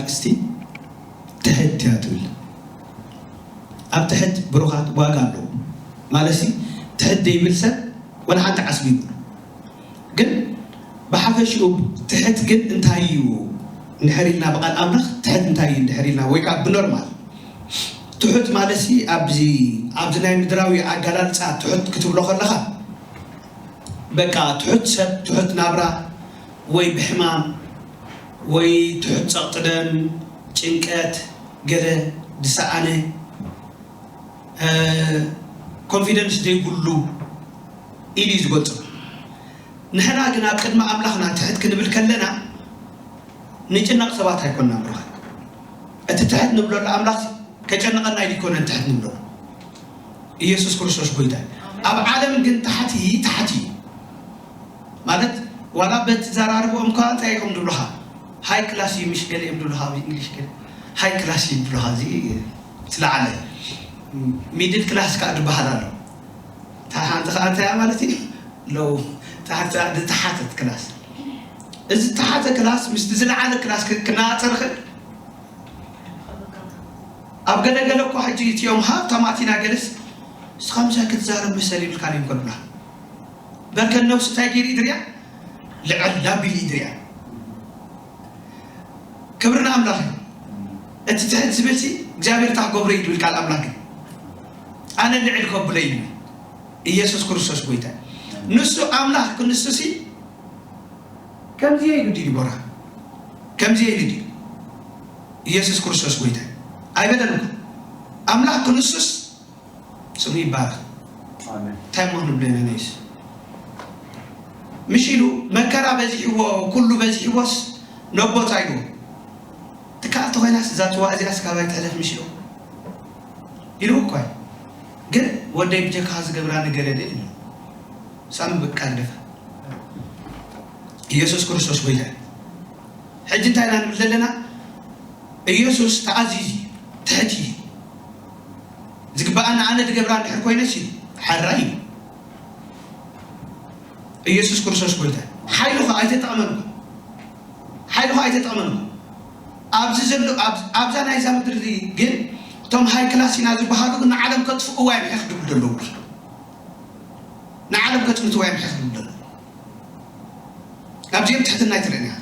ኣርእስቲ ትሕት እያ ትብል። ኣብ ትሕት ብሩኻት ዋጋ ኣለዎ። ማለትሲ ትሕት ዘይብል ሰብ ወላ ሓንቲ ዓስቢ ይብሉ። ግን ብሓፈሽኡ ትሕት ግን እንታይ እዩ እንድሕር ኢልና፣ ብቓል ኣምላኽ ትሕት እንታይ እዩ እንድሕር ኢልና፣ ወይ ከዓ ብኖርማል ትሑት ማለትሲ ኣብዚ ኣብዚ ናይ ምድራዊ ኣገላልፃ ትሑት ክትብሎ ከለኻ በቃ ትሑት ሰብ፣ ትሑት ናብራ፣ ወይ ብሕማም፣ ወይ ትሑት ጸቕጢ ደም፣ ጭንቀት፣ ገለ ዝሰኣነ፣ እ፣ ኮንፊደንስ ዘይብሉ ኢሉ እዩ ዝገልጾ። ንሕና ግን ኣብ ቅድሚ ኣምላኽና ትሕት ክንብል ከለና ንጭነቕ ሰባት ኣይኮንና ብሩኻት። እቲ ትሕት ንብለሉ ኣምላኽ ከጨንቐና ኢሉ ኣይኮነን ትሕት ንብሎ። ኢየሱስ ክርስቶስ ጎይታ እዩ። ኣብ ዓለም ግን ታሕቲ ታሕቲ እዩ። ማለት ዋላ በቲ ዘራርብኦም ከ እንታይ እዮም ዝብሉኻ? ሃይ ክላስ እዩ ምሽ ገለ እዮም ዝብሉኻ፣ ኣብ እንግሊሽ ገለ ሃይ ክላስ እዩ ዝብሉኻ። እዚ ዝለዓለ ሚድል ክላስ ከኣ ዝበሃል ኣሎ። እታ ሓንቲ ከኣ እንታይ እያ ማለት እዩ? ሎው፣ ታሕቲ፣ ዝተሓተት ክላስ። እዚ ዝተሓተ ክላስ ምስቲ ዝለዓለ ክላስ ክ-፣ ክነጻጸር ይኽእል? ኣብ ገለ ገለ እኮ ሕጂ እቲኦም ሃብታማት ኢና ገለስ፣ "እስኻ ምሳይ ክትዛረብ መሰል የብልካን እዩ" እንኮ ብላ። በርከ ነብሱ እንታይ ገይሩ እዩ ድርያ? ልዕል ዳቢሉ እዩ ድርያ። ክብሪ ንኣምላኽ እዩ። እቲ ትሕት ዝብል ሲ እግዚኣብሔር እንታይ ክገብሮ እዩ ዝብል ቃል ኣምላኽ ግን፣ "ኣነ ልዕል ከብሎ እዩ" ይብል። ኢየሱስ ክርስቶስ ጎይታ እዩ። ንሱ ኣምላኽ ክንሱ ሲ ከምዚ ኢሉ ድዩ ዲቦራ? ከምዚ ኢሉ ድዩ? ኢየሱስ ክርስቶስ ጎይታ እዩ። ኣይበለን እኮ። ኣምላኽ ክንሱስ ስሙ ይባረኽ። ኣሜን። እንታይ እሞ ንብሎ ኢና ነይስ? ምሽ ኢሉ መከራ በዚሕዎ፣ ኩሉ በዚሕዎስ ነቦ እንታይ ኢልዎ? ትከኣል ተኾይናስ እዛ ትዋ እዚኣስ ካባይ ትሕለፍ ምሽ ኢሉ? ኢልዎ እኮ እዩ። ግን ወደይ ብጀካኻ ዝገብራ ነገር የለን ኢሉ። ሳሚ በቃ ግደፋ። ኢየሱስ ክርስቶስ ጎይታ እዩ። ሕጂ እንታይ ኢና ንብል ዘለና? ኢየሱስ ተኣዚዙ እዩ፣ ትሕት እዩ። ዝግበኣና ኣነ ዝገብራ እንድሕር ኮይነስ እዩ፣ ሓራይ እዩ። ኢየሱስ ክርስቶስ ጎይታ እዩ። ሓይሉ ኸ ኣይተጠቕመን እኮ። ሓይሉ ኸ ኣይተጠቕመን እኮ። ኣብዚ ዘሎ፣ ኣብ-፣ ኣብዛ ናይዛ ምድሪ እዚ ግን እቶም ሃይ ክላስ ኢና ዝበሃሉ ግን ንዓለም ከጥፍእዋ እዮም ሕኽ ድብሉ ዘለዉ። ንዓለም ከጽንትዋ እዮም ሕኽ ድብሉ ዘለዉ። ኣብዚኦም ትሕትና ኣይትርእን ኢኻ።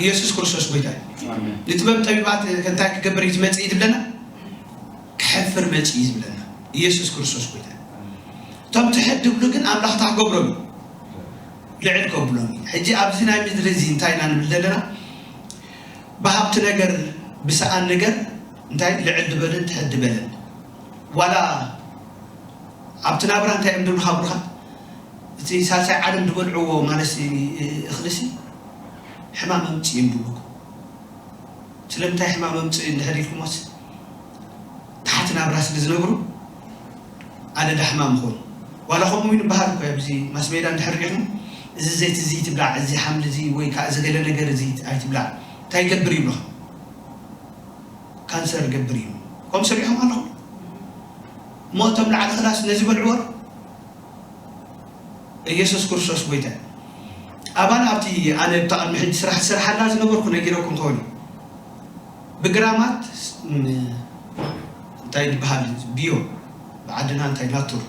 ኢየሱስ ክርስቶስ ጎይታ እዩ። ኣሜን። ንጥበብ ጠቢባት እንታይ ክገብር እዩ ዝመጽእ እዩ ዝብለና? ክሕፍር መጽእ እዩ ዝብለና። ኢየሱስ ክርስቶስ ጎይታ እዩ። እቶም ትሕት ድብሉ ግን ኣምላኽ እንታይ ክገብሮም እዩ? ልዕል ከብሎም እዩ። ሕጂ ኣብዚ ናይ ምድሪ እዚ እንታይ ኢና ንብል ዘለና? ብሃብቲ ነገር፣ ብሰኣን ነገር እንታይ ልዕል ዝበልን ትሕት ዝበልን። ዋላ ኣብቲ ናብራ እንታይ እዮም ዝብሉኻ ብሩኻት? እቲ ሳልሳይ ዓለም ዝበልዕዎ ማለት እኽልሲ ሕማም ኣምፅእ እዮም ዝብሉኩም። ስለምንታይ ሕማም ኣምፅእ እንድሕር ኢልኩሞስ ታሕቲ ናብራ ስለ ዝነብሩ ኣደዳ ሕማም ይኾኑ። ዋላ ከምኡ እውን ይበሃል እኮ ኣብዚ ማስሜዳ እንድሕር ሪኢኹም እዚ ዘይቲ እዚ ትብላዕ፣ እዚ ሓምሊ እዚ ወይ ከዓ እዚ ገለ ነገር እዚ ኣይትብላዕ እንታይ ይገብር ይብሉኻ? ካንሰር ይገብር እዩ። ከም ሰሚዕኹም ኣለኹም? እሞ እቶም ላዕሊ ክላስ ነዚ በልዕዎ። ኢየሱስ ክርስቶስ ጎይታ እዩ። ኣባና ኣብቲ ኣነ ብታ ቅድሚ ሕጂ ስራሕ ዝሰርሓላ ዝነበርኩ ነጊረኩም ከውን እዩ። ብግራማት ም-፣ እንታይ ዝበሃል? ቢዮ ብዓድና እንታይ ናቱር፣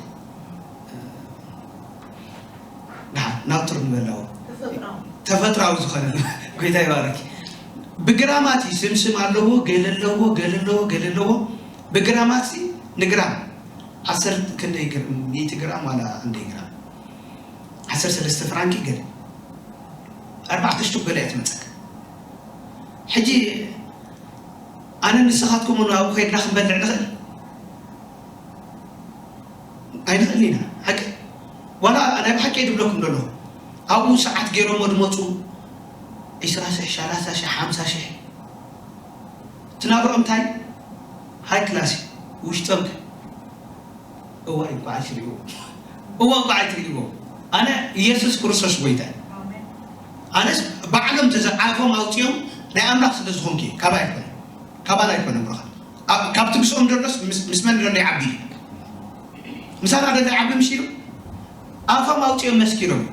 ደሓን ናቱር ንበላዎ። ተፈጥራዊ። ተፈጥራዊ ዝኾነ ጎይታ ይባረክ። ብግራማት እዩ፣ ስምስም ኣለዎ፣ ገለ ኣለዎ፣ ገለ ኣለዎ፣ ገለ ኣለዎ። ብግራማት ሲ ንግራም ዓሰርተ ክንደይ ግር-፣ ሚእቲ ግራም ዋላ ክንደይ ግራም? ዓሰርተ ሰለስተ ፍራንኪ ገለ። ኣርባዕተ ሽቱክ ገለ እያ ትመጸካ። ሕጂ ኣነ ንስኻትኩም እውን ኣብኡ ከይድና ክንበልዕ ንኽእል? ኣይንኽእል ኢና። ሓቂ? ዋላ ናይ ብሓቂ ድብለኩም ደሎ። ኣብኡ ሰዓት ገይሮሞ ድመጹ ዒስራ ሽሕ፣ ሰላሳ ሽሕ፣ ሓምሳ ሽሕ። ትናብሮም እንታይ? ሃይ ክላስ እዩ። ውሽጦም ከ? እዋ እንኳዕ ኣይትሪእዎ። እዋ እንኳዕ ኣይትሪእዎ። ኣነ ኢየሱስ ክርስቶስ ጎይታ እዩ። ኣነስ ባዕሎም ተዘ-፣ ኣፎም ኣውፂኦም ናይ ኣምላኽ ስለ ዝኾንኩ እዩ። ካባይ ኣይኮነ። ካባና ኣይኮነ ብሩኻ። ኣብ-፣ ካብቲ ምስኦም ደሎስ ምስ-፣ ምስ መን ደሎ ይዓቢ እዩ? ምሳና ደሎ ይዓቢ ምሽ ኢሉ? ኣፎም ኣውፂኦም መስኪሮም።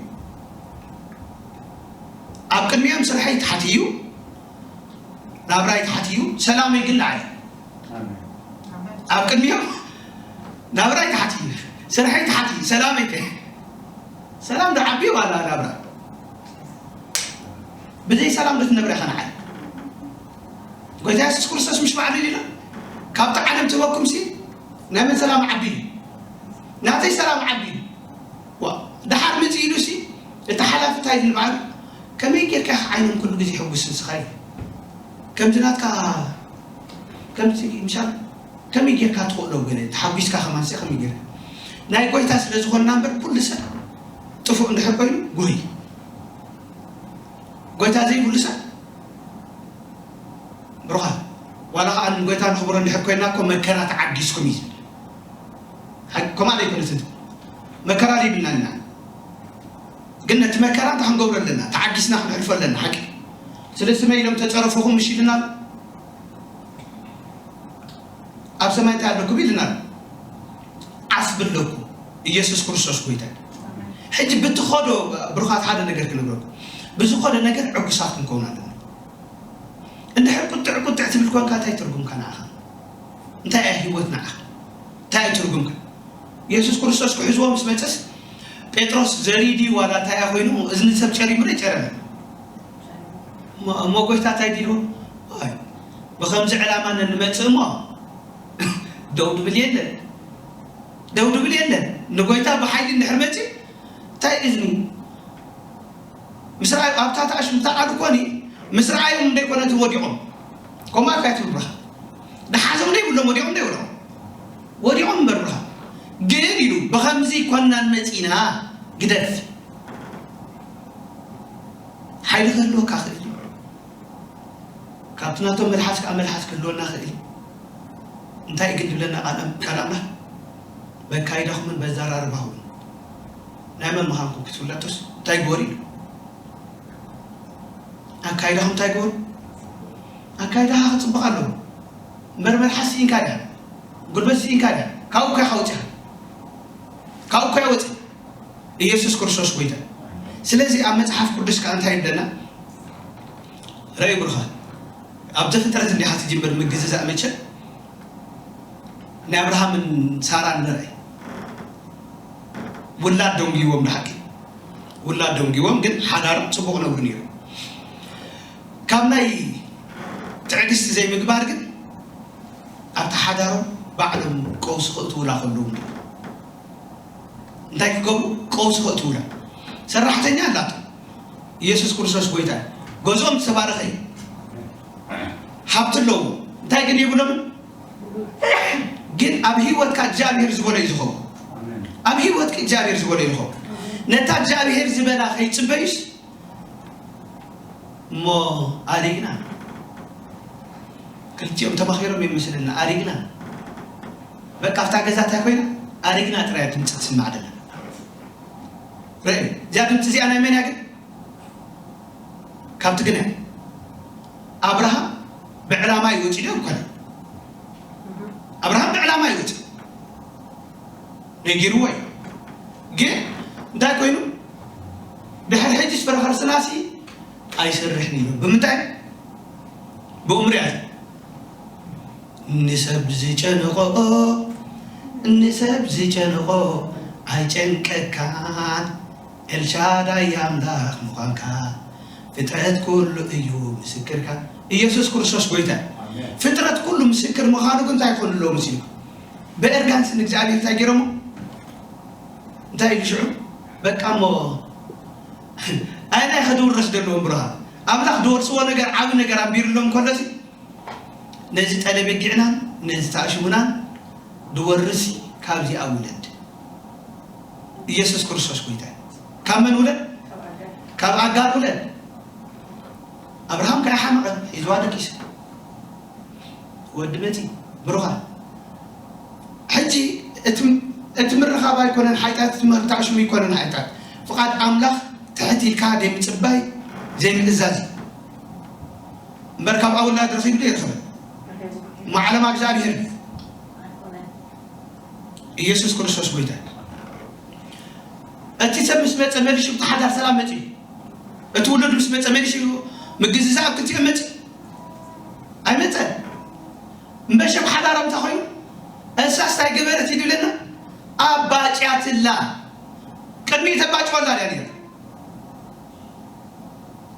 ኣብ ቅድሚኦም ስርሐይ ታሕቲ እዩ። ናብራይ ትሓት እዩ፣ ሰላመይ ግን ላዕሊ። ኣብ ቅድሚኦም ናብራይ ትሓት እዩ፣ ስርሐይ ትሓት እዩ፣ ሰላመይ ከ ሰላም ዝዓቢ ዋላ ናብራ ብዘይ ሰላም ዶ ትነብረ ከነዓል? ጎይታ የሱስ ክርስቶስ ምሽ ባዕሉ ኢሉ ኢሎ፣ ካብቲ ዓለም ትህበኩም ሲ ናይ መን ሰላም ዓቢ እዩ? ናተይ ሰላም ዓቢ እዩ። ዋ፣ ደሓር ምጽእ ኢሉ ሲ እቲ ሓላፊ እንታይ ይብል በዓሉ? ከመይ ጌርካ ኢኻ ዓይኖም ኩሉ ግዜ ሕጉስ ንስኻ እዩ? ከምዚ ናትካ ከምዚ ምሻል ከመይ ጌርካ ትኽእሎ ገለ ተሓጒስካ ከማን ሲ ከመይ ጌርካ? ናይ ጎይታ ስለ ዝኾንና እምበር ኩሉ ሰብ ጥፉእ እንድሕር ኮይኑ ጉህይ። ጎይታ ዘይብሉ ሰብ ብሩኻት ዋላ ኸዓ ንጎይታ ንኽብሮ እንድሕር ኮይንና እኮ መከራ ተዓጊስኩም እዩ ዝብል። ሓቂ ከምኡ ኣይኮነትን። መከራ ዘይብልና ኢና። ግን ነቲ መከራ እንታይ ክንገብሮ ኣለና? ተዓጊስና ክንሕልፎ ኣለና። ሓቂ ስለ ስመይ ኢሎም ተጸረፉኹም ምሽ ኢልና ኣሎ። ኣብ ሰማይ እንታይ ኣለኩም ኢልና ኣሎ። ዓስቢ ኣለኩም። ኢየሱስ ክርስቶስ ጎይታ እዩ። ሕጂ ብትኸዶ ብሩኻት ሓደ ነገር ክነግረኩም። ብዝኸዶ ነገር ዕጉሳት ክንከውን ኣለና። እንድሕር ቁጥዕ ቁጥዕ ትብል ኮንካ እንታይ ትርጉምካ ንዓኻ? እንታይ እያ ህይወት ንዓኻ? እንታይ እዩ ትርጉምካ? የሱስ ክርስቶስ ክሕዝዎ ምስ መጽስ ጴጥሮስ ዘሪዲ ዋላ እንታይ እያ ኮይኑ እዝኒ ሰብ ጨሪሙ ዶ ይጨረመ? እሞ እሞ ጎይታ እንታይ ዲልዎ? ኣይ ብኸምዚ ዕላማ ንመጽእ እሞ ደው ድብል የለን። ደው ድብል የለን። ንጎይታ ብሓይሊ እንድሕር መጺ እንታይ እዝኒ ምስ ረኣዩ ኣብታ ተኣሽምታ ዓዱ ኮኒ ምስ ረኣዮም እንደይኮነ እቲ ወዲቖም ከምኡ ኣልካ ትብል ብርሃን ንሓዞም ዘይብሎም ወዲቖም ዘይወድቖም ወዲቖም እምበር ብርሃን ግን ኢሉ ብኸምዚ ኮናን መፂና ግደፍ ሓይሊ ክህልወካ ክእል እዩ ካብቲ ናቶም መልሓስ ከዓ መልሓስ ክህልወና ክእል እዩ እንታይ ግን ዝብለና ቃል ኣምላኽ በካይዳኹምን በዛራርባኹምን ናይ መን ምዃንኩም ክትፍለጡስ እንታይ ግበሩ ኢሉ ኣካይዳኹም እንታይ ግበሩ ኣካይዳኻ ክፅብቕ ኣለዎ እምበር መልሓስ ስኢንካ ድያ ጉልበት ስኢንካ ድያ ካብኡ እኮ ኢኻ ወፂኻ ካብኡ እኮ ወፂ ኢየሱስ ክርስቶስ ጎይታ ስለዚ ኣብ መፅሓፍ ቅዱስ ከዓ እንታይ ይብለና ረይ ብሩኻ ኣብ ዘፍጥረት እንዲኻ ትጅምር ምግዝዛእ መቸም ናይ ኣብርሃምን ሳራን ንርኢ ውላድ ደንጊዎም ብሓቂ ውላድ ደንጊዎም ግን ሓዳሮም ፅቡቕ ነብሩ ነይሩ ካብ ናይ ትዕግስቲ ዘይምግባር ግን ኣብቲ ሓዳሮም ባዕሎም ቀውሲ ክእትውላ ከለዉ እንታይ ክገብሩ ቀውሲ ክእትውላ ሰራሕተኛ ኣላቶ ኢየሱስ ክርስቶስ ጎይታ ገዝኦም ዝተባረኸ እዩ ሃብቲ ኣለዎ እንታይ ግን የብሎምን ግን ኣብ ህይወትካ እግዚኣብሔር ዝበሎ እዩ ዝኸውን ኣብ ህይወትካ እግዚኣብሔር ዝበሎ እዩ ዝኸውን ነታ እግዚኣብሔር ዝበላ ከይፅበዩስ እሞ ኣሪግና ክልቲኦም ተማኺሮም ይመስለና ኣሪግና በቃ ኣብታ ገዛ እንታይ ኮይና ኣሪግና ጥራይ ድምፂ ትስማዕ ደላ ርኢ እዚኣ ድምፂ እዚኣ ናይ መን እያ ግን ካብቲ ግነ ኣብርሃም ብዕላማ ይወፂ ዶ ይኮነ ኣብርሃም ብዕላማ ይወፂ ነጊርዎ እዩ ግን እንታይ ኮይኑ ድሕር ሕጂ ስፍረ ክርስትናሲ ኣይሰርሕን እዩ ብምንታይ ብኡምርያ ንሰብ ዝጨነቆ ንሰብ ዝጨነቆ ኣይጨንቀካን ኤልሻዳይ ኣምላኽ ምዃንካ ፍጥረት ኩሉ እዩ ምስክርካ ኢየሱስ ክርስቶስ ጎይታ ፍጥረት ኩሉ ምስክር ምዃኑ ግን እንታይ ይኾኑ ኣለዎ መሲልኩም ብእርጋንስ ንእግዚኣብሔር እንታይ ገይሮሞ እንታይ ኢሉ ሽዑ በቃ እሞ ኣይናይ ከድውረስ ዘለዎም ብርሃን ኣምላኽ ዝወርስዎ ነገር ዓብ ነገር ኣንቢርሎም ከሎሲ ነዚ ጠለበጊዕናን ነዚ ተኣሽሙናን ዝወርስ ካብዚኣ ውለድ ኢየሱስ ክርስቶስ ጎይታ ካብ መን ውለድ ካብ ኣጋር ውለድ ኣብርሃም ከይሓመቐ ሒዝዋ ደቂሱ ወዲ መፂ ብሩኻ ሕጂ እቲ ምርኻብ ኣይኮነን ሓይጣት እቲ ምርታዕሽሙ ይኮነን ሓይጣት ፍቓድ ኣምላኽ ትሕት ኢልካ ዘይምፅባይ ዘይምእዛዝ እዩ እምበር ካብ ኣውላድ ረኺቡ ዘይረኸበ ማዕለማ እግዚኣብሔር ኢየሱስ ክርስቶስ ጎይታ እቲ ሰብ ምስ መፀ መሊሹ ብቲ ሓዳር ሰላም መፂ እዩ እቲ ውሉድ ምስ መፀ መሊሹ ምግዝዛእ ኣብ ክልቲኦም መፂ ኣይመፀን። እምበሸም ሓዳራ እንታይ ኮይኑ? እሳስ እንታይ ገበረት እዩ ዝብለና? ኣባጭያትላ። ቅድሚኡ ተባጭወላ ድያ ነይራ?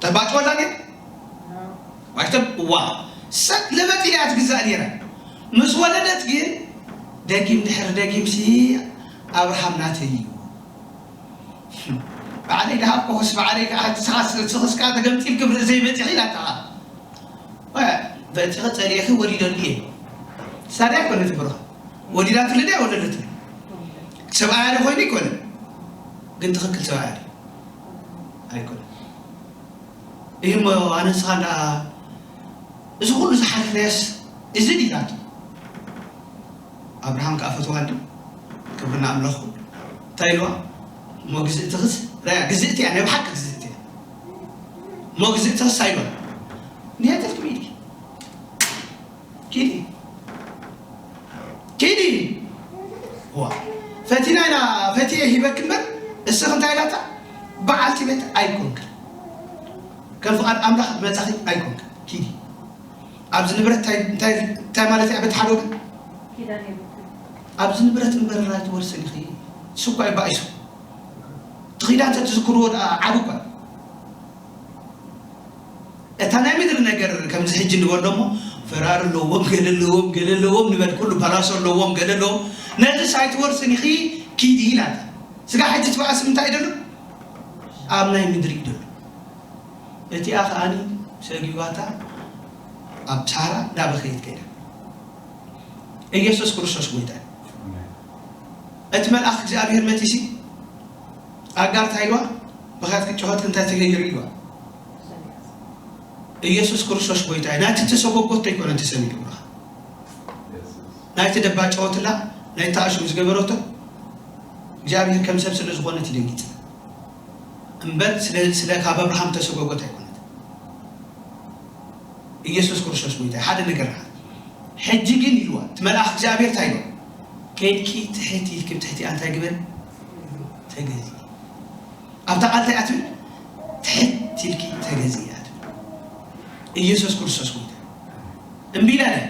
ተባጭወላ ድያ? ዋይተብ ዋ ሰብ ለበጥ ኢላ እያ ትግዛእ ነይራ። ምስ ወለደት ግን ደጊም ድሕሪ ደጊም ሲ ኣብርሃም ናተይ እዩ። ባዕለይ ድሃብ ኮስ ባዕለይ ከዓ ትስኻስ ትስኽስካ ተገምጢል ክብሪ ዘይበፂሕ ኢላ ተዓ በእቲኸ ፀሊእኺ ወሊደሉ እየ። ሳዳ ኣይኮነት ብሩኻ ወሊዳትሉ ድያ ወለደትሉ? ሰብኣያ ዶ ኮይኑ ይኮነ ግን ትኽክል ሰብኣያ ዶ ኣይኮነ። እዩ እሞ ኣነ ንስኻ እንዳ እዚ ኩሉ ዝሓለፍናዮስ እዚ ድዩ ኢላቶ። ኣብርሃም ከኣ ፈትዋ እንዲ ክብሪ ንኣምላኽ ኩሉ እንታይ ኢልዋ? እሞ ግዝእትኽስ ራያ ግዝእቲ እያ ናይ ብሓቂ ግዝእቲ እያ። እሞ ግዝእትኽስ ኣይበል ንያተልክም ኢዲ ኪዲ ኪዲ ዋ ፈቲና ኢና ፈቲየ ሂበክ እምበር እስኽ እንታይ ኢላታ በዓልቲ ቤት ኣይኮንክን ከም ፍቓድ ኣምላኽ መጻኺ ኣይኮንክን ኪዲ ኣብዚ ንብረት እንታይ እንታይ እንታይ ማለት እያ በቲ ሓደ ወገን ኪዳን የብልክን ኣብዚ ንብረት እምበር ኣይትወርስን ኢኺ እሱ እኳ ይባኢሱ እቲ ኪዳን ተትዝክርዎ ደኣ ዓቢ እኳ እታ ናይ ምድሪ ነገር ከምዚ ሕጂ ንበሎ እሞ ፈራር ኣለዎም ገለ ኣለዎም ገለ ኣለዎም ንበል ኩሉ ፓላሶ ኣለዎም ገለ ኣለዎም ነዚ ሳይትወርስን ኢኺ ኪዲ ኢላታ ስጋ ሕጂ ትበኣስ ምንታይ ደሎ ኣብ ናይ ምድሪ እዩ ደሎ እቲኣ ከኣኒ ሰጊባታ ኣብ ሳራ እንዳበኸየት ከይዳ ኢየሱስ ክርስቶስ ጎይታ እቲ መልኣኽ እግዚኣብሔር መጺሲ ኣጋር እንታይ ኢልዋ ብኻት ክጭኸት እንታይ ተገይሩ ኢልዋ ኢየሱስ ክርስቶስ ጎይታ እዩ። ናይቲ ተሰጎጎት ኣይኮነን ተሰሚዑ ብኻ ናይቲ ደባጨወትላ ናይቲ ኣሽሙ ዝገበረቶ እግዚኣብሔር ከም ሰብ ስለ ዝኾነት ይደንጊጽ እምበር ስለ ስለ ካብ ኣብርሃም ተሰጎጎት ኣይኮነት። ኢየሱስ ክርስቶስ ጎይታ ሓደ ነገር ሕጂ ግን ኢልዋ እቲ መልኣኽ እግዚኣብሔር እንታይ ኢልዋ ከይድኪ ትሕት ኢልኪ ትሕቲ እንታይ ግበሪ ተገዚ ኣብታ ቃል እንታይ ኣትብል ትሕት ኢልኪ ተገዚ ኣትብል ኢየሱስ ክርስቶስ ጎይታ እምቢ ኢላ ድያ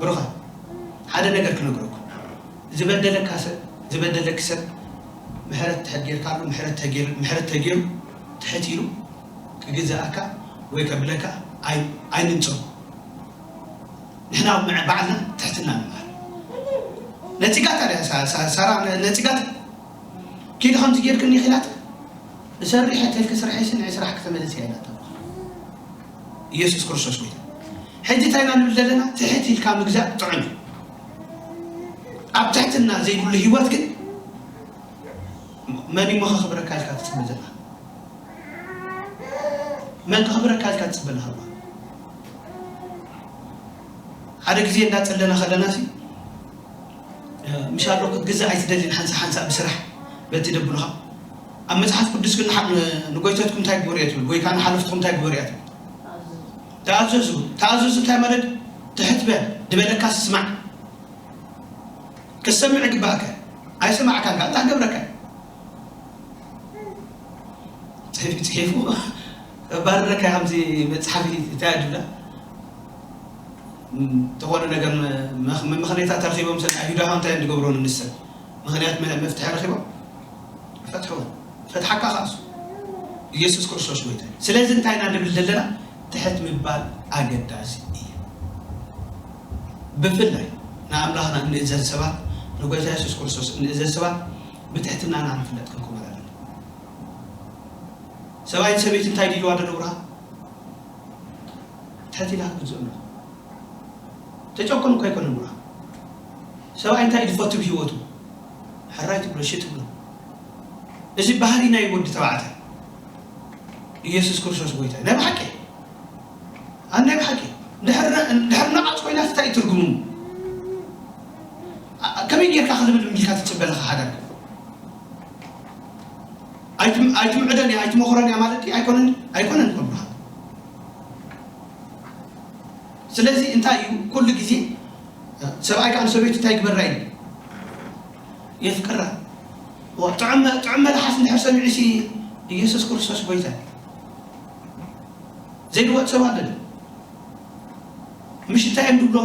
ብሩኻ ሓደ ነገር ክነግረኩም ዝበደለካ ሰብ ዝበደለኪ ሰብ ምሕረት ትሕት ጌርካሉ ምሕረት ተጌር ምሕረት ተጌሩ ትሕት ኢሉ ክግዛኣካ ወይ ከብለካ ኣይ ኣይንንጽሮ ንሕና ኣብ ምዕ ባዕልና ትሕትና ንመሃር ነጺጋታ ድያ ሳራ ነጺጋታ ኪዲ ከምዚ ጌርክኒ ኺላታ እሰሪሐ ተልኪ ስርሐይ ስንዒ ስራሕ ክተመለስ እያ ኢላታ ኢየሱስ ክርስቶስ ጎይታ ሕጂ እንታይ ኢና ንብል ዘለና ትሕት ኢልካ ምግዛእ ጥዑም እዩ ኣብ ትሕትና ዘይብሉ ህይወት ግን መን እሞ ከኽብረካ ኢልካ ትፅበ ዘለካ መን ከኽብረካ ኢልካ ትፅበ ኣለካ ሓደ ግዜ እንዳፀለና ከለና ሲ ምሻሎ ክትግዛእ ኣይትደልን ሓንሳ ሓንሳ ብስራሕ በቲ ደብሉኻ ኣብ መፅሓፍ ቅዱስ ግን ንጎይተትኩም እንታይ ግበሩ እያ ትብል ወይ ከዓ ንሓለፍትኩም እንታይ ግበሩ እያ ትብል ተኣዘዙ ተኣዘዙ እንታይ ማለት ትሕት በል ዝበለካ ስማዕ ክትሰምዕ ይግባእካ ኣይሰማዕካን ከዓ እንታይ ክገብረካ ፅሒፉ ፅሒፉ ባረካ ከምዚ መፅሓፊ እንታይ ኣድላ ተኾነ ነገር መምኽነይታ ተረኺቦም ስለ ኣይሁዳኻ እንታይ እንድገብሮ ንንሰብ ምኽንያት መፍትሒ ረኺቦም ፈትሕዎ ፈትሓካ ካሱ ኢየሱስ ክርስቶስ ጎይታ ስለዚ እንታይ ኢና ንብል ዘለና ትሕት ምባል ኣገዳሲ እዩ ብፍላይ ንኣምላኽና እንእዘዝ ሰባት ንጎይታ የሱስ ክርስቶስ እንእዘዝ ሰባት ብትሕትናና ንፍለጥ ክንከውን ኣለና ሰብኣይን ሰበይቲ እንታይ ድልዋ ደሎ ብርሃን ትሕት ኢላ ክትግዝእ ኣለዋ ተጨቆኑ እኮ ኣይኮነን ብርሃን ሰብኣይ እንታይ ድፈቱ ብህይወቱ ሕራይ ትብሎ ሽ ትብሎ እዚ ባህሪ ናይ ወዲ ተባዕታይ ኢየሱስ ክርስቶስ ጎይታ ናይ ብሓቂ ኣነ ናይ ብሓቂ ድሕር ነቓጽ ኮይና እንታይ ትርጉሙ ከመይ ጌርካ ክልብል ምልካ ትጽበለካ ሓዳር ኣይትምዕደን እያ ኣይትመኽሮን እያ ማለት ኣይኮነን ኣይኮነን ከብርሃ ስለዚ እንታይ እዩ ኩሉ ግዜ ሰብኣይ ከዓ ንሰበይቱ እንታይ ግበራ እዩ የፍቅራ ጥዑም መልሓስ እንድሕር ሰሚዑ ሲ ኢየሱስ ክርስቶስ ጎይታ ዘይልወጥ ሰብ ኣለለ ምሽ እንታይ እዮም ዝብሎ?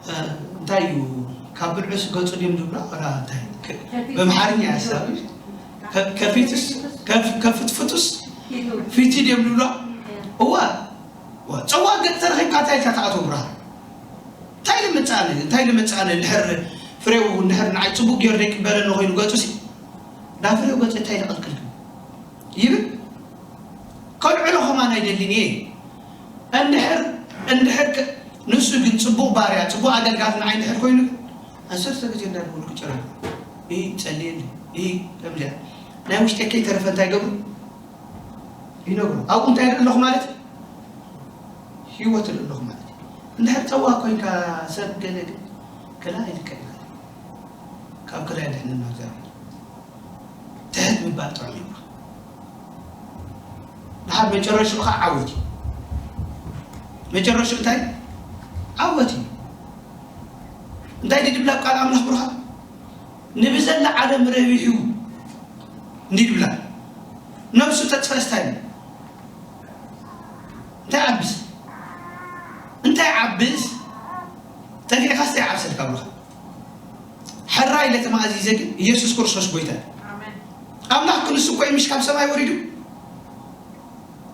እ፣ እንታይ እዩ? ካብ ብልዑስ ገጹ ድዮም ዝብሎ? ወላ እንታይ? ከ-፣ ብኣምሓርኛ እያ ሓሳብ። ከ-፣ ከፊትስ፣ ከፍ-፣ ከፍትፍቱስ ፊቱ ድዮም ዝብሎ? እዋ፣ እዋ፣ ጸዋ ገጽ ተረኺብካ እንታይ ኢልካ ትኣትዎ ብርሃን? እንታይ ልምጻነ? እንታይ ልምጻነ? እንድሕር ፍሬው፣ እንድሕር ንዓይ ጽቡቅ ገይሩ ዘይቅበለኒ ኮይኑ ገጹሲ፣ ዳ ፍሬው ገጽ እንታይ ልቐልቅል ይብል? ከልዕሎ ከማን ኣይደልን እየ። እንድሕር፣ እንድሕር ከ-፣ ንሱ ግን ጽቡቕ ባርያ፣ ጽቡቕ ኣገልጋሊ ንዓይ እንድሕር ኮይኑ ግን፣ ዓሰርተ ግዜ እንዳደወልኩ ጭራ፣ "እይ፣ ጸልየለይ፣ እይ፣ ከምዚኣ።" ናይ ውሽጠይ ከይተረፈ እንታይ ይገብሩ? ይነግሩ። ኣብኡ እንታይ ይርኢ ኣለኹ ማለት እዩ? ህይወት ይርኢ ኣለኹ ማለት እዩ። እንድሕር ጸዋእ ኮይንካ ሰብ ገለ ግን፣ ገለ ኣይልከ እዩ። ካብ ገለ የድሕነና እግዚኣብሔር። ትሕት ምባል ጥዑም እዩ። ድሓር መጨረሽኡ ኸዓ ዓወት እዩ። መጨረሽኡ እንታይ? ዓወት እዩ። እንታይ ድድብላ ቃል ኣምላኽ ብሩኻ? ንብዘላ ዓለም ረቢሑ እንዲ ድብላ ነብሱ ተጥፈእስ እንታይ እዩ? እንታይ ዓብስ? እንታይ ዓብስ? ጠፊእካስ እንታይ ዓብሰልካ ብሩኻ? ሕራይ ኢለ ተማእዚዘ ግን ኢየሱስ ክርስቶስ ጎይታ እዩ። ኣምላኽ ክንሱ እኮ እዩ ምሽ ካብ ሰማይ ወሪዱ።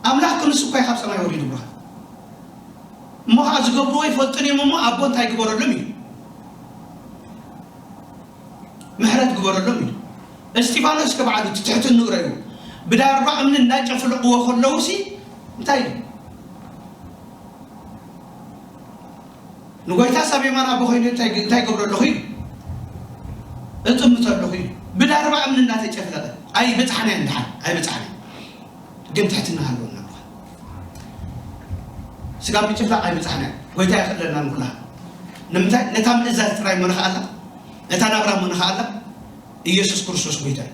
ኣምላኽ ክንሱ እኮ እዩ ካብ ሰማይ ወሪዱ ብሩኻ። እሞ ኸዓ ዝገብርዎ ይፈልጡን እዮም እሞ ኣቦ እንታይ ግበረሎም እዩ? ምሕረት ግበረሎም እዩ። እስጢፋኖስ ከ ባዕሉ እቲ ትሕትንኡ ረእዩ ብዳርባ እምኒ እናጨፍለቕዎ ከለውሲ እንታይ እዩ? ንጎይታ ሳብ የማን ኣቦ ኮይኑ እንታይ፣ እንታይ ገብረ ኣለኹ ኢሉ? እጥምቶ ኣለኹ ኢሉ። ብዳርባ እምኒ እናተጨፍለቐ። ኣይበጻሕናዮን ደሓን፣ ኣይበጻሕናዮን። ግን ትሕትና ሃለወና ብኻ። ስጋ ምጭፍላቕ ኣይበጻሕናዮን። ጎይታ የኽእለና ንኩላ። ንምንታይ? ነታ ምእዛዝ ጥራይ እሞ ንኽኣላ፣ ነታ ናብራ እሞ ንኽኣላ፣ ኢየሱስ ክርስቶስ ጎይታ እዩ።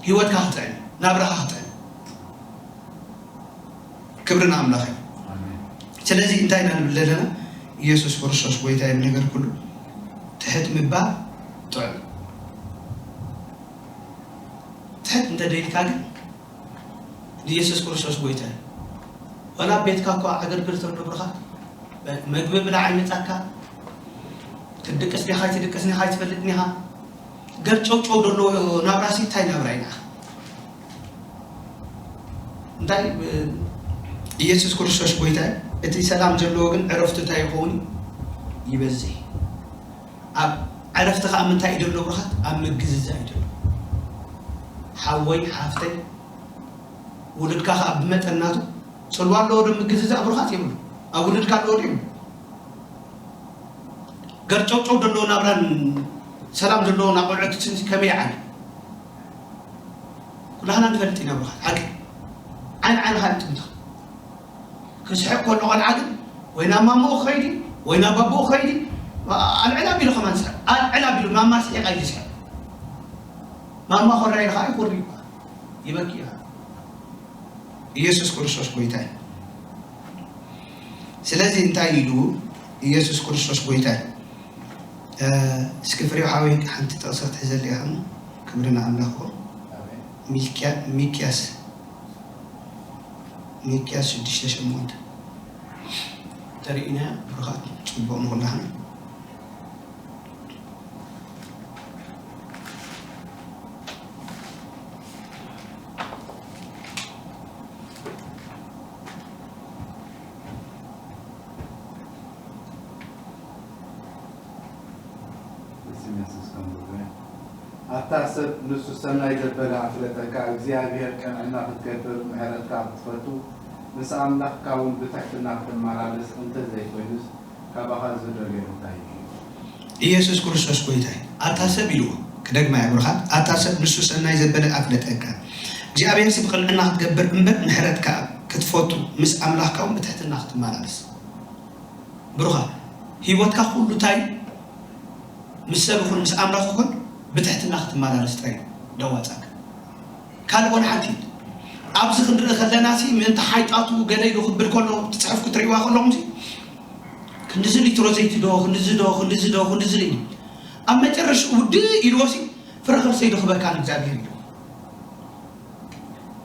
ህይወትካ ክጥዕም፣ ናብራኻ ክጥዕም። ክብሪ ንኣምላኽ እዩ። ኣሜን። ስለዚ እንታይ ኢና ንብል ዘለና? ኢየሱስ ክርስቶስ ጎይታ እዩ። ነገር ኩሉ ትሕት ምባል ጥዑም። ትሕት እንተ ደይልካ ግን ንኢየሱስ ክርስቶስ ጎይታ እዩ። ዋላ ኣብ ቤትካ እኳ ዕግርግር ተሎ ብርኻ፣ መግቢ ብላዕ ይመጻካ፣ ክትድቅስ ዲኻ ኣይትድቅስን ኢኻ ኣይትፈልጥን ኢኻ። ገርጨውጨው ዘሎ ናብራሲ እንታይ ናብራ ኢና? እንታይ፣ እ፣ ኢየሱስ ክርስቶስ ጎይታ እዩ። እቲ ሰላም ዘለዎ ግን ዕረፍቱ እንታይ ይኸውን? ይበዝሕ። ኣብ ዕረፍቲ ኸኣ ምንታይ እዩ ዘሎ ብሩኻት? ኣብ ምግዝዛእ እዩ ዘሎ። ሓወይ፣ ሓፍተይ፣ ውሉድካ ኸኣ ብመጠን ናቱ ጽልዋ ኣለዎ ዶ ምግዝዛእ ብሩኻት? የብሉ። ኣብ ውሉድካ ኣለዎ ዶ? የብሉ። ገርጨውጨው ዘለዎ ናብራን ሰላም ዘለዎ ናብ ቆልዑት ትንሲ ከመይ ይዓቢ? ኩላህና ንፈልጥ ኢና ብሩኻት። ሓቂ። ዓይን ዓይንኻ ይጥምታ። ክስሕቕ ከሎ ቆልዓ ግን ወይ ናብ ማማኡ ክኸይድ እዩ፣ ወይ ናብ ኣቦኡ ክኸይድ እዩ። ኣልዕል ኣቢሉ ከማን ይስሕቕ። ኣልዕል ኣቢሉ ማማ ስሒቓ ኢሉ ይስሕቕ። ማማ ኮራይ ኢልካ ኣይኮሪ እዩ። ይበኪ ኢኻ። ኢየሱስ ክርስቶስ ጎይታ እዩ። ስለዚ እንታይ ኢሉ? ኢየሱስ ክርስቶስ ጎይታ እዩ። እ፣ እስኪ ፍሬው ሓወይ ሓንቲ ጥቕሲ ክትሕዘሊ ኢኻ እሞ፣ ክብሪ ንኣምላኽ ይኹን። ኣሜን። ሚልኪያ-፣ ሚክያስ፣ ሚክያስ ሽዱሽተ ሸሞንተ ተርእዩና ብሩኻት፣ ጽቡቕ ንኹላህና። ስም የሱስ ከም ዝብሎ፣ ኣታ ሰብ ንሱ ሰናይ ዘበለ ኣፍለጠካ፣ እግዚኣብሔር ቅንዕና ክትገብር፣ ምሕረትካ ክትፈቱ፣ ምስ ኣምላኽካ እውን ብትሕትና ክትመላለስ እንተ ዘይኮይኑስ፣ ካባኻ ዝደልዮ እንታይ እዩ? ኢየሱስ ክርስቶስ ጎይታ እዩ። ኣታ ሰብ ኢልዎ፣ ክደግማ እየ ብሩኻት፣ ኣታ ሰብ ንሱ ሰናይ ዘበለ ኣፍለጠካ፣ እግዚኣብሔር ሲ ብቕንዕና ክትገብር እምበር ምሕረትካ ክትፈቱ፣ ምስ ኣምላኽካ እውን ብትሕትና ክትመላለስ። ብሩኻ፣ ህይወትካ ኩሉ እንታይ ምስ ሰብ ይኹን ምስ ኣምላኽ ይኹን ብትሕትና ክትመላለስ ጥራይ ደዋጻካ። ካልእ ወላ ሓንቲ የለን። ኣብዚ ክንርኢ ከለና ሲ ምእንቲ ሓይጣቱ ገለ ኢሉ ክብል ከሎ እቲ ጽሑፍ ክትርእይዋ ከለኹም ሲ ክንድዚ ሊትሮ ዘይቲ ዶ፣ ክንድዚ ዶ፣ ክንድዚ ዶ፣ ክንድዚ ዶ ኢሉ። ኣብ መጨረሽኡ ውድእ ኢልዎ ሲ ፍረ ከርሰይ ዶ ክበካ ንእግዚኣብሔር ኢሉ።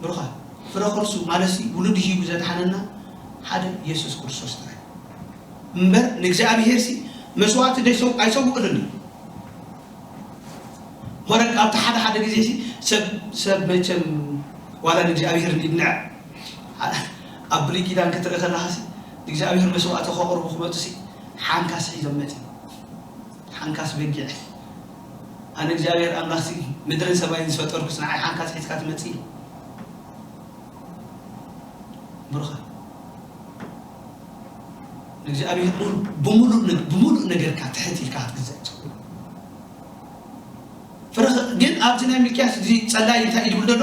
ብሩኻ፣ ፍረ ከርሱ ማለት ሲ ውሉድ ሂቡ ዘድሓነና ሓደ ኢየሱስ ክርስቶስ ጥራይ። እምበር ንእግዚኣብሔር ሲ መስዋዕቲ ደይሰው ኣይሰውእሉን እዩ። ወረቅ ኣብቲ ሓደ ሓደ ግዜ ሲ ሰብ ሰብ መቸም ዋላ ንእግዚኣብሔር እንድንዕ ኣብ ብሉይ ኪዳን ክትርኢ ከለኻ ሲ ንእግዚኣብሔር መስዋዕቲ ከቕርቡ ክመጡ ሲ ሓንካስ ሒዞም መጺ ሓንካስ በጊዕ ኣነ እግዚኣብሔር ኣምላኽ ሲ ምድርን ሰማይን ዝፈጠርኩስ ንዓይ ሓንካስ ሒዝካ ትመጽእ ብሩኻ ንእግዚኣብሔር ብሙሉእ ነገርካ ትሕት ኢልካ ክትግዛእ ይፅእ ፍረኸ ግን ኣብዚ ናይ ሚልክያስ እዚ ጸላይ እንታይ እዩ ዝብል ዘሎ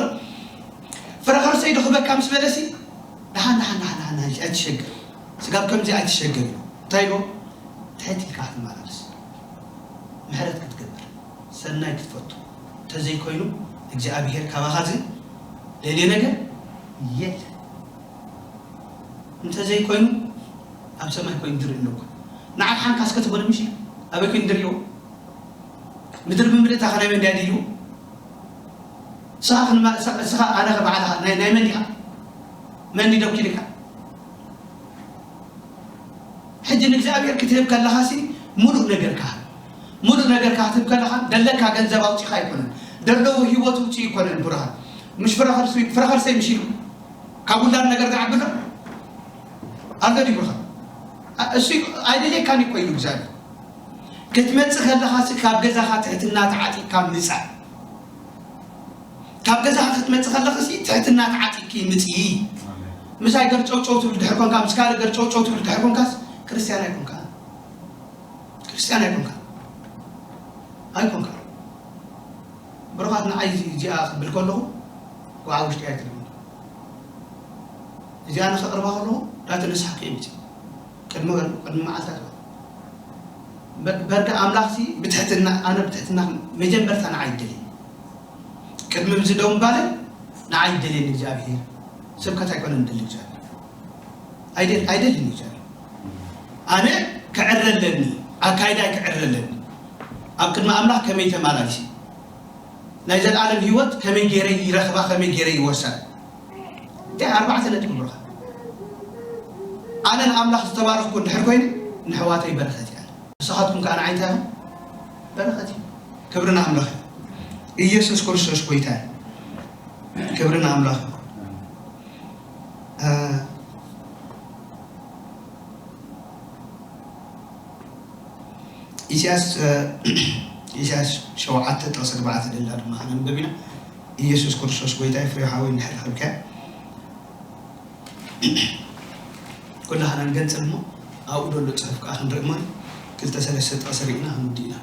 ፍረኸርሰይ ዶ ክበካ ምስ በለሲ ደሓን ደሓን ደሓን ደሓን ኣይትሸገር ስጋብ ከምዚ ኣይትሸገር እዩ እንታይ ኢልዎ ትሕት ኢልካ ክትመላለስ ምሕረት ክትገብር ሰናይ ክትፈቱ እንተዘይኮይኑ እግዚኣብሔር ካባኻ ዝደልዮ ነገር የለ እንተዘይኮይኑ ኣብ ሰማይ ኮይኑ ድርኢ ኣለኩ ንዓይ ሓንካስ ከተበለ ምሽ ኣበይ ኮይኑ ድርእዎ ምድሪ ብምልእታ ከናይ መንድያ ድዩ ስኻ ኣነ ባዕልኻ ናይ መን ኢኻ መን ዶኪልካ ሕጂ ንእግዚኣብሔር ክትህብ ከለኻሲ ሙሉእ ነገርካ ሙሉእ ነገርካ ክትህብ ከለኻ ደለካ ገንዘብ ኣውፂኻ ኣይኮነን ደለዎ ህይወት ውፅእ ይኮነን ብርሃን ምሽ ፍረኸርሰይ ምሽ ኢሉ ካብ ውላድ ነገር ዝዓብሎ ኣሎ ድዩ ብርሃን እሱ ኣይደልየካን ይኮ ኢሉ እግዚኣብሔር ክትመፅእ ከለኻሲ ካብ ገዛኻ ትሕትና ተዓጢቕካ ምፃእ ካብ ገዛኻ ክትመፅእ ከለኽሲ ትሕትና ተዓጢቕኪ ምፅኢ ምሳይ ገርጨውጨው ትብል ድሕር ኮንካ ምስ ካልእ ገርጨውጨው ትብል ድሕር ኮንካስ ክርስትያን ኣይኮንካ ክርስትያን ኣይኮንካ ኣይኮንካ ብሩኻት ንዓይ እዚኣ ክብል ከለኹ ጓዓ ውሽጢ ኣይትልም እዚኣ ንኸቕርባ ከለኹ ዳተ ንስሓ ከይምፅእ ቅድሚ ቅድሚ መዓልታት በርጋ ኣምላኽሲ ብትሕትና ኣነ ብትሕትና መጀመርታ ንዓይ ይደልየ ቅድሚ ብዚ ደው ምባለ ንዓይ ይደልየኒ እግዚኣብሔር ስብከት ኣይኮነን ደሊ እግዚኣብሔር ኣይደልን እግዚኣብሔር ኣነ ክዕረ ኣለኒ ኣካይዳይ ክዕረ ኣለኒ ኣብ ቅድሚ ኣምላኽ ከመይ ተማላልሲ ናይ ዘለኣለም ህይወት ከመይ ገይረ ይረኽባ ከመይ ገይረ ይወርሳ እንታይ ኣርባዕተ ነጥቢ ብሩኻ ኣነ ንኣምላኽ ዝተባረኽኩ እንድሕር ኮይኑ ንሕዋተይ በረኸት እያ ንስኻትኩም ከዓ ንዓይ እንታይ በረኸት እዩ ክብሪ ንኣምላኽ ኢየሱስ ክርስቶስ ጎይታ ክብሪ ንኣምላኽ ኢሳያስ ኢሳያስ ሸውዓተ ጥቕሲ ኣርባዕተ ደላ ድማ ከነንበብ ኢና ኢየሱስ ክርስቶስ ጎይታ ፍሬ ሓወይ እንድሕር ረኸብካ ኩላህና ንገንጽል እሞ ኣብኡ ደሎ ጽሑፍ ከዓ ክንርኢ እሞ ክልተ ሰለስተ ጥቕሲ ርኢና ክንውዲ ኢና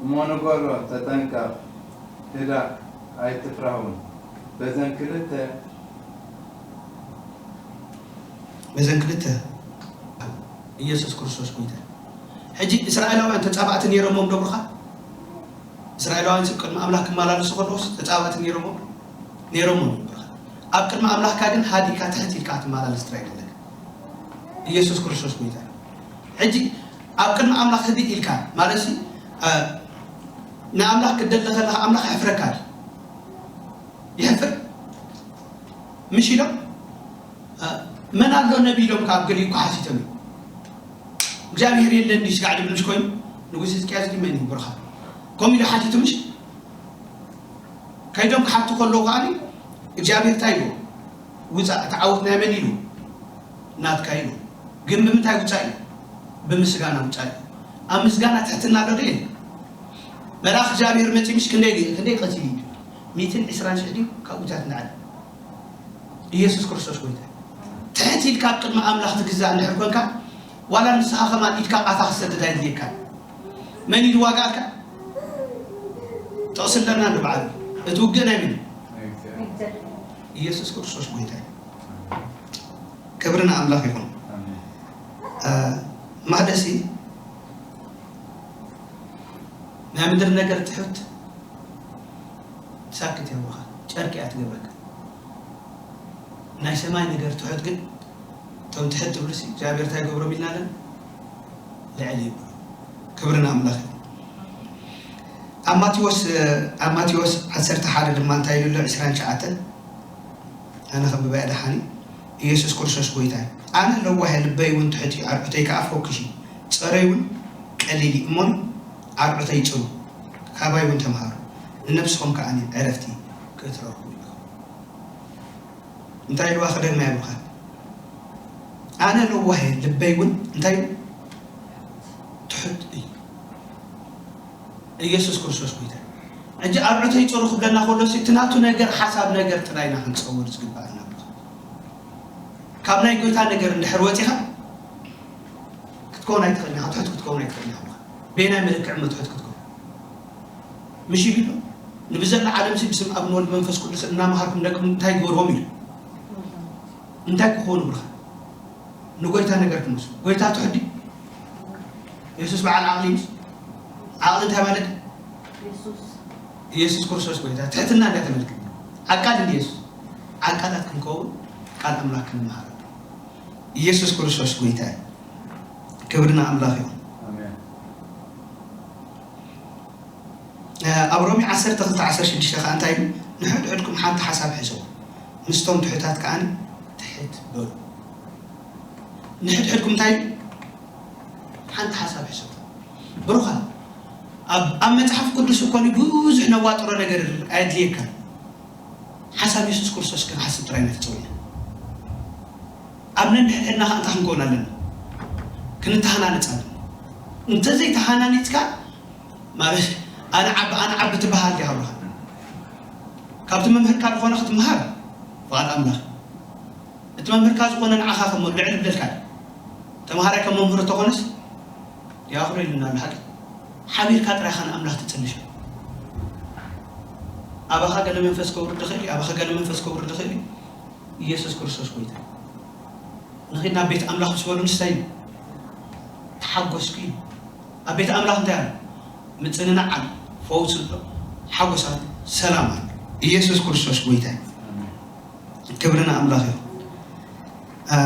እሞ ንገሮ ተጠንቀቕ ህዳእ ኣይትፍራህ እውን በዘን ክልተ በዘን ክልተ ኢየሱስ ክርስቶስ ጎይታ ሕጂ እስራኤላውያን ተጻባእቲ ነይሮሞም ዶ ብሩኻ እስራኤላውያን ስብ ቅድሚ ኣምላኽ ክመላለሱ ከለውስ ተጻባእቲ ነይሮሞም ነይሮሞም ብሩኻ ኣብ ቅድሚ ኣምላኽካ ግን ሃዲእካ ትሕት ኢልካ ትመላለስ ጥራይ ዘለካ ኢየሱስ ክርስቶስ ጎይታ ሕጂ ኣብ ቅድሚ ኣምላኽ ህዲእ ኢልካ ማለት ንኣምላኽ ክደሊ ከለኻ ኣምላኽ የሕፍረካ ይሕፍር ምሽ ኢሎም መን ኣሎ ነቢ ኢሎም ካብ ገሊኡ እኮ ሓቲቶም እዩ እግዚኣብሔር የለን ድዩ ስጋዕ ድብል ምስ ኮይኑ ንጉስ ህዝቅያስ ግን መን እዩ ብርኻ ከምኡ ኢሉ ሓቲቱ ምሽ ከይዶም ክሓቱ ከለዉ ከዓ እግዚኣብሔር እንታይ ኢሉ ውፃእ እቲ ዓወት ናይ መን ኢሉ ናትካ ኢሉ ግን ብምንታይ ውፃእ እዩ ብምስጋና ውፃእ እዩ ኣብ ምስጋና ትሕትና ኣሎ ድየ መልኣኽ እግዚኣብሔር መፂ ምሽ ክንደይ ክንደይ ቀቲሉ እዩ ሚትን ዕስራን ሽሕ ድዩ ካብኡታት ንዓል ኢየሱስ ክርስቶስ ጎይታ ትሕት ኢልካ ኣብ ቅድሚ ኣምላኽ ትግዛእ እንድሕር ኮንካ ዋላ ንስኻ ከማን ኢድካ ቃታ ክሰድድ ኣይድልየካን መን ኢሉ ዋጋኣካ ጥቕሲ ኣለና ንበዓሉ እቲ ውግእ ናይ ምን ኢየሱስ ክርስቶስ ጎይታ ክብሪ ንኣምላኽ ይኹን ማህደሲ ናይ ምድር ነገር ትሑት ሳክት የብሉኻ ጨርቂ እያ ትገብረካ ናይ ሰማይ ነገር ትሑት ግን እቶም ትሕት ትብሉሲ እግዚኣብሔር እንታይ ገብሮም ኢልና ኣለና ልዕል ይብሉ ክብሪ ንኣምላኽ እዩ ኣብ ማቴዎስ ኣብ ማቴዎስ ዓሰርተ ሓደ ድማ እንታይ ኢሉ ኣሎ ዕስራን ትሽዓተን ኣነ ከንብባ እየ ደሓኒ ኢየሱስ ክርስቶስ ጎይታ እዩ። ኣነ ለዋህ እየ፣ ልበይ እውን ትሑት እዩ፣ ኣርዑተይ ከኣ ፈኩስ እዩ። ጸረይ እውን ቀሊል እዩ። እሞኒ ኣርዑተይ ጽሩ፣ ካባይ እውን ተምሃሩ፣ ንነብስኹም ከኣ ዕረፍቲ ክትረኽቡ ኢኹም። እንታይ ኢልዋ ክደግማ ይብልካ? ኣነ ለዋህ እየ፣ ልበይ እውን እንታይ እዩ? ትሑት እዩ። ኢየሱስ ክርስቶስ ጎይታ እዩ። ሕጂ ኣርዑተይ ጽሩ ክብለና ከሎ እቲ ናቱ ነገር፣ ሓሳብ ነገር ጥራይ ኢና ክንጸውር ዝግባኣና። ካብ ናይ ጎይታ ነገር እንድሕር ወጺኻ ክትከውን ኣይትኽእልን ኢኻ፣ ትሑት ክትከውን ኣይትኽእልን ኢኻ። በየናይ መለክዒ እሞ ትሑት ክትከውን? ምሽ ቢሎ ንብዘላ ዓለም ሲ ብስም ኣብ ንወልድ መንፈስ ቅዱስ እናመሃርኩም ደቅም እንታይ ግበርዎም ኢሉ? እንታይ ክኾኑ ብርኻ? ንጎይታ ነገር ክመስሉ። ጎይታ ትሑት ድዩ? የሱስ በዓል ዓቕሊ ምስ ዓቕሊ እንታይ ማለት እዩ? የሱስ ኢየሱስ ክርስቶስ ጎይታ ትሕትና እንዳ ተመልክት ዓቃል እንዲ የሱስ ዓቃላት ክንከውን ቃል ኣምላኽ ክንመሃር። ኢየሱስ ክርስቶስ ጎይታ እዩ። ክብርና ኣምላኽ ይኹን። ኣሜን። ኣብ ሮሜ ዓሰርተ ክልተ ዓሰርተ ሽዱሽተ ከኣ እንታይ ኢሉ? ንሕድሕድኩም ሓንቲ ሓሳብ ሕሰቡ፣ ምስቶም ትሑታት ከኣ ትሕት በሉ። ንሕድሕድኩም እንታይ ኢሉ? ሓንቲ ሓሳብ ሕሰቡ። ብሩኻ ኣብ ኣብ መጽሓፍ ቅዱስ እኮ ብዙሕ ነዋጥሮ ነገር ኣየድልየካ። ሓሳብ የሱስ ክርስቶስ ክንሓስብ ጥራይ ኢና ተጸዊዕና። ኣብ ነንሕድሕድና ከኣ እንታይ ክንከውን ኣለና? ክንተሃናነጽ ኣለና። እንተዘይተሃናኒጽካ ማለት ኣነ ዓቢ ኣነ ዓቢ ትበሃል ዲኻ ብኻ። ካብቲ መምህርካ ዝኾነ ክትመሃር ፍቓድ ኣምላኽ። እቲ መምህርካ ዝኾነ ንዓኻ ከም ልዕል ይብለልካ እዩ። ተምሃራይ ከም መምህሩ ተኾነስ ይኣኽሎ ኢሉና ኣሎ ሓቂ። ሓቢርካ ጥራይ ኢኻ ንኣምላኽ ትጽልሽ። ኣባኻ ገለ መንፈስ ከውርድ ይኽእል እዩ፣ ኣባኻ ገለ መንፈስ ከውርድ ይኽእል እዩ። ኢየሱስ ክርስቶስ ጎይታ። ንኺድ ናብ ቤት ኣምላኽ ምስ በሉ ንስታይ እዩ። ተሓጎስኩ እዩ። ኣብ ቤት ኣምላኽ እንታይ ኣሎ? ምጽንናዕ ኣሎ፣ ፈውሲ ኣሎ፣ ሓጎስ ኣሎ፣ ሰላም ኣሎ። ኢየሱስ ክርስቶስ ጎይታ እዩ። ክብሪ ንኣምላኽ እዩ። እ፣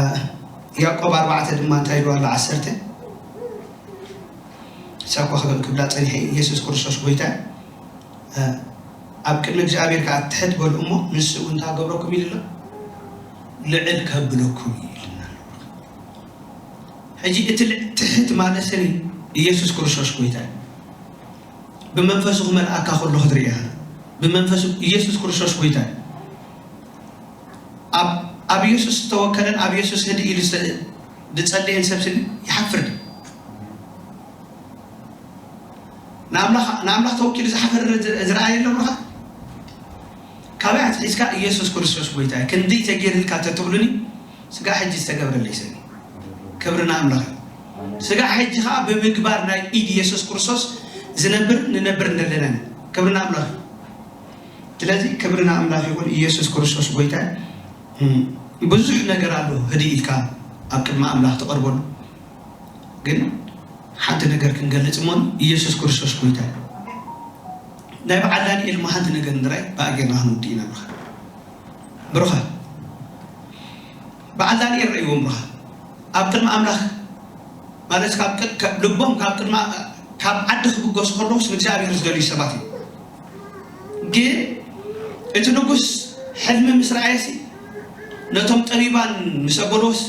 ያዕቆብ ኣርባዕተ ድማ እንታይ ኢሉ ኣሎ? ዓሰርተ ሳኳ ክብል ክብላ ጸኒሐ፣ ኢየሱስ ክርስቶስ ጎይታ እዩ። እ፣ ኣብ ቅድሚ እግዚኣብሔር ከኣ ትሕት በሉ እሞ ንሱ እውን እንታይ ገብረኩም ኢሉ ኣሎ? ልዕል ከብለኩም እዩ ኢልና ኣሎ። ሕጂ እቲ ልዕ-፣ ትሕት ማለት ስኒ ኢየሱስ ክርስቶስ ጎይታ እዩ። ብመንፈሱ ክመልኣካ ከሎ ክትርኢ ኢኻ። ብመንፈሱ ኢየሱስ ክርስቶስ ጎይታ እዩ። ኣብ ኣብ ኢየሱስ ዝተወከለን ኣብ ኢየሱስ ህድእ ኢሉ ዝተ-፣ ዝጸለየን ሰብ ስኒ ይሓፍር ድዩ? ንኣምላኽ ንኣምላኽ ተወኪሉ ዝሓፈረ ዝ-፣ ዝረኣየ ኣሎ ብኻ? ካበይ ኣትሒዝካ ኢየሱስ ክርስቶስ ጎይታ እዩ። ክንደይ ተገይርልካ ተትብሉኒ ስጋዕ ሕጂ ዝተገብረለይ ሰብ እዩ። ክብሪ ንኣምላኽ እዩ። ስጋዕ ሕጂ ኸዓ ብምግባር ናይ ኢድ ኢየሱስ ክርስቶስ ዝነብር ንነብር እንደለና ኢና። ክብሪ ንኣምላኽ እዩ። ስለዚ ክብሪ ንኣምላኽ ይኹን። ኢየሱስ ክርስቶስ ጎይታ እዩ። እም፣ ብዙሕ ነገር ኣሎ ህድእ ኢልካ ኣብ ቅድሚ ኣምላኽ ትቐርበሉ። ግን ሓንቲ ነገር ክንገልጽ እሞ ኢየሱስ ክርስቶስ ጎይታ እዩ። ናይ በዓል ዳንኤል እሞ ሓንቲ ነገር ንራይ ብኣጌርና ክንውድእ ኢና ብኻ። ብሩኻ በዓል ዳንኤል ረእይዎም ብሩኻ ኣብ ቅድሚ ኣምላኽ ማለት ካብ ቅድ-፣ ካብ ልቦም ካብ ቅድሚ ካብ ዓዲ ክብገሱ ከለውስ ንእግዚኣብሔር ዝደልዩ ሰባት እዮም። ግን እቲ ንጉስ ሕልሚ ምስ ረኣየሲ ነቶም ጠቢባን ምስ ኣበልዎስ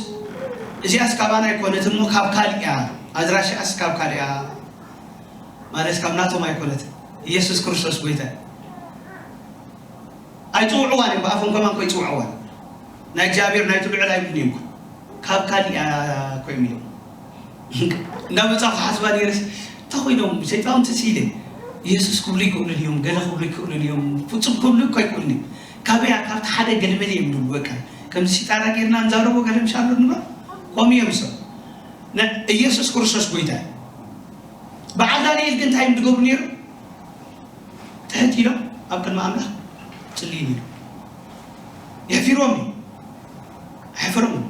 እዚኣስ ካባና ኣይኮነትን እሞ ካብ ካልእ እያ፣ ኣድራሽኣስ ካብ ካልእ እያ ማለት ካብ ናቶም ኣይኮነትን። ኢየሱስ ክርስቶስ ጎይታ እዩ። ኣይጽውዕዋን እዮም፣ ብኣፎም ከማን እኮ ይጽውዕዋን። ናይ እግዚኣብሔር ናይቲ ልዑል ኣይብሉን እዮም እኮ። ካብ ካልእ እያ እኮ እዮም ኢሎም። እንዳመጻኹ ሓስባ ነይረስ፣ እንታይ ኮይኖም ሰይጣውንቲ ሲለ? ኢየሱስ ክብሉ ይክእሉ እዮም፣ ገለ ክብሉ ይክእሉ እዮም፣ ፍጹም ክብሉ እኮ ኣይክእሉን እዮም። ካበያ? ካብቲ ሓደ ገለመለ እዮም ዝብሉ፣ በቃ። ከምዚ ሲጣራ ጌርና ንዛረቦ ገለ ምሽ ኣሎ ንብሎ፣ ከምኡ እዮም ሰብ። ነ-፣ ኢየሱስ ክርስቶስ ጎይታ እዩ። በዓል ዳንኤል ግን እንታይ እዮም ዝገብሩ ነይሩ? ትሕት ኢሎም ኣብ ቅድሚ ኣምላኽ ጽልዩ ነይሩ። የሕፊሮም እዩ። ኣሕፍሮም እዩ።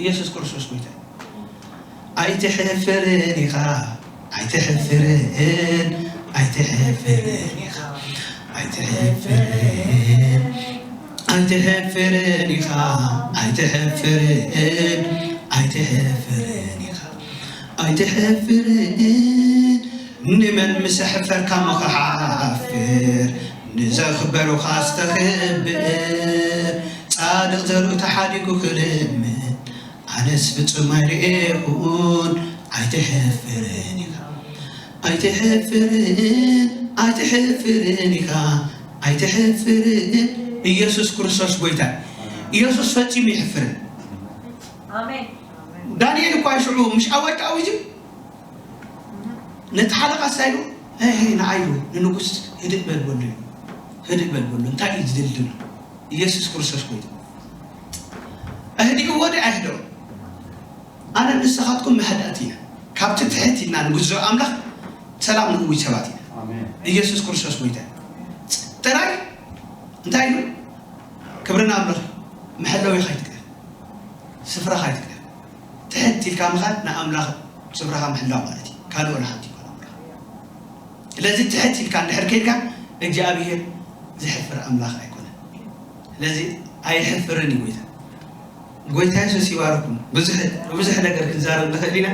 ኢየሱስ ክርስቶስ ጎይታ እዩ። ኣይትሕፍርን ኢኻ፣ ኣይትሕፍርን፣ ኣይትሕፍርን ኢኻ፣ ኣይትሕፍርን፣ ኣይትሕፍርን ኢኻ፣ ኣይትሕፍርን፣ ኣይትሕፍርን ኢኻ፣ ኣይትሕፍርን። ንመን ምስ ኣሕፈርካ እሞ ክሓፍር፣ ንዘኽበሩኻስ ተኽብር። ጻድቕ ዘርኡ ተሓዲጉ ክልምን ኣነስ ፍጹም ኣይርእኹን። ኣይትሕፍርን ኢኻ ኣይትሕፍርን ኣይትሕፍርን ኢኻ ኣይትሕፍርን። ኢየሱስ ክርስቶስ ጎይታ። ኢየሱስ ፈጺሙ ይሕፍርን። ኣሜን። ዳንኤል እኳ ሽዑ ምሽ ኣወድ ኣዊጁ ነቲ ሓለቓ ሳይሉ ንዓዩ ንንጉስ ህድእ በል በሉ። ህድእ በል በሉ። እንታይ እዩ ዝደሊ ዘሎ? ኢየሱስ ክርስቶስ ጎይታ። ኣህዲእዎ ዶ ኣይህደኦ? ኣነ ንስኻትኩም መህዳእቲ ኢና። ካብቲ ትሕት ኢልና ንግዝኦ ኣምላኽ ሰላም ንእውጅ ሰባት ኢና። ኢየሱስ ክርስቶስ ጎይታ። ጥራይ እንታይ ኢሉ? ክብርና ኣምላኽ መሐለዊ ካይትግደፍ፣ ስፍራ ካይትግደፍ። ትሕት ኢልካ ምኻድ ንኣምላኽ ስፍራኻ ምሕላው ማለት እዩ። ካልእ ወላ ሓንቲ ይኮነ ኣምላኽ። ስለዚ ትሕት ኢልካ እንድሕር ከይድካ እግዚኣብሔር ዝሕፍር ኣምላኽ ኣይኮነን። ስለዚ ኣይሕፍርን እዩ ጎይታ። ጎይታ የሱስ ይባርኩም። ብዙሕ ብዙሕ ነገር ክንዛረብ ንኽእል ኢና።